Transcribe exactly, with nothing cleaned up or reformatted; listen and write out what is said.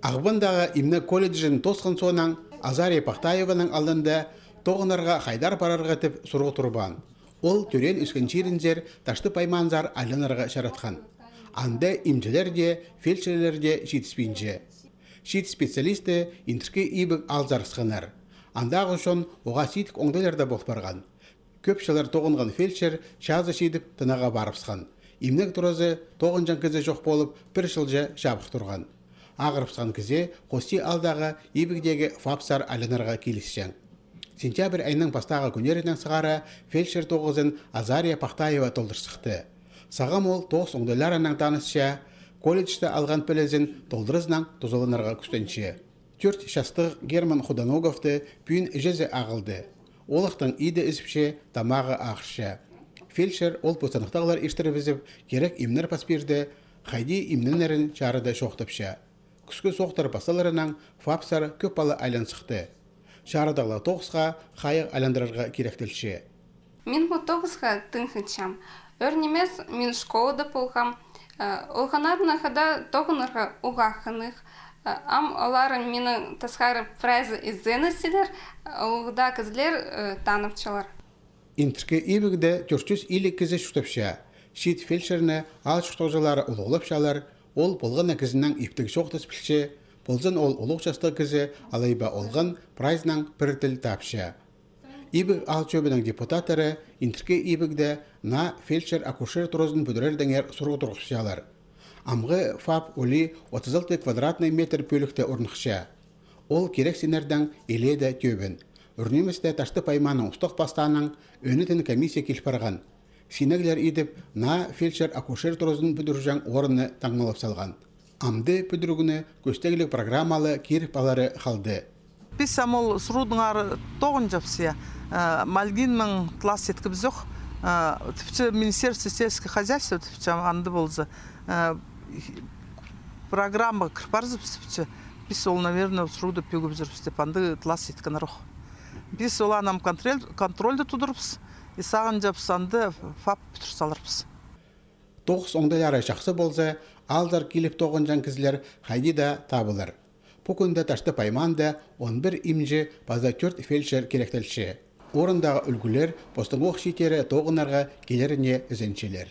Ағбандағы имнег колледжін тоосхан соонаң Азария Пахтаеваның алнында тоғынарға хайдар парарға тіп сурығ турбаан. Ол тӧреен-ӧскен чирінзер Таштып аймаанзар айланарға чаратхан. Анда имҷілер дее, фельдшерлер дее читіспинче. Чиит специалисті Интіркі Ибіг аалзар ысханнар. Андағы чон оға сидік оңдайларда пол парған. Кӧп чыллар тоғынған фельдшер чазы читіп тынаға парыбысхан. Имнег туразы тоғынҷаң кізі чох полып, пір чылҷа чабых турған. Ағырыбысхан кізі Хости аалдағы Ибігдегі ФАПзар айланарға килісчең. Сентябрь айның пастағы кӱннерінең сығара фельдшер тоғызын Азария Пахтаева толдыр сыхты. Сағам ол тоғыс оңдайларынаң танысча, колледжте алған пілізін толдыразынаң тузаланарға кӱстенче. Тӧрт частығ Герман Худоноговты пӱӱн іҷезі ағылды. Олахтың иді ізіпче, тамағы ағырча. Фельдшер ол пу станоктағылар иртірібізіп, кирек имнер пас пирді, хайди имненерін чарыда чоохтапча. Кӱскӱ соохтар пасталарынаң ФАПзар кӧп пала айлан сыхты. Чарыдағылар тоғысха хайығ айландырарға киректелче. Мин пу тоғысха тың хынчам. Ӧӧр нимес, мин школада полғам. Э, олғаннарнаң хада тоғынарға уғаа хынығ. Э, ам олар минің тасхарым прайзы ізеністілер, улуғ даа кізілер, э, танапчалар. Интіркі Ибігде тӧрт чӱс илиг кізі чуртапча. Чиит фельдшерні аал чуртағҷылары улуғлапчалар, ол полған на кізінең иптіг чоохтас пілче, ползын ол улуғ частығ кізі алай ба олған, прайзынаң пір тіл тапча. Ибіг аал чӧбінің депутаттары Интіркі Ибігде наа фельдшер-акушер туразын пӱдірердеңер сурығ турғысчалар. Амғы ФАП улии отыс алты квадратный метр пӧлікте орныхча. Ол кирексіннердең илееде тӧбін. Ӧӧр ниместе Таштып аймааның устағ пастаанаң ӧнетін комиссия кил парған. Синеглер идіп, наа фельдшер-акушер туразын пӱдірҷең орынны таңмалап салған. Амды пӱдірігні кӧстегліг программалы киріп алары халды. Піс ам ол сурудыңар тоғынҷабыс, я. Э, Мальгиннең тлас иткебізӧк. Э, тіпче Министерство сельского хозяйства, тіпче, ам анда полза. Э, программаға кір парзабыс, тіпче. Піс ол, наверное, суруды пӧгібізербіс тіп, анда тлас иткеннер ох. Піс оланы ам контроль, контрольда тудырбыс. И сағынҷабыс, анда ФАП пӱдір саларбыс. Тоғыс оңдайлары чахсы полза, аалзар киліп тоғынҷаң кізілер хайди даа табылар. Пу кӱнде Таштып аймаанда он пір имҷі паза тӧрт фельдшер киректелче. Орындағы ӱлгӱлер постың ох чииттері тоғынарға килеріне ізенчелер.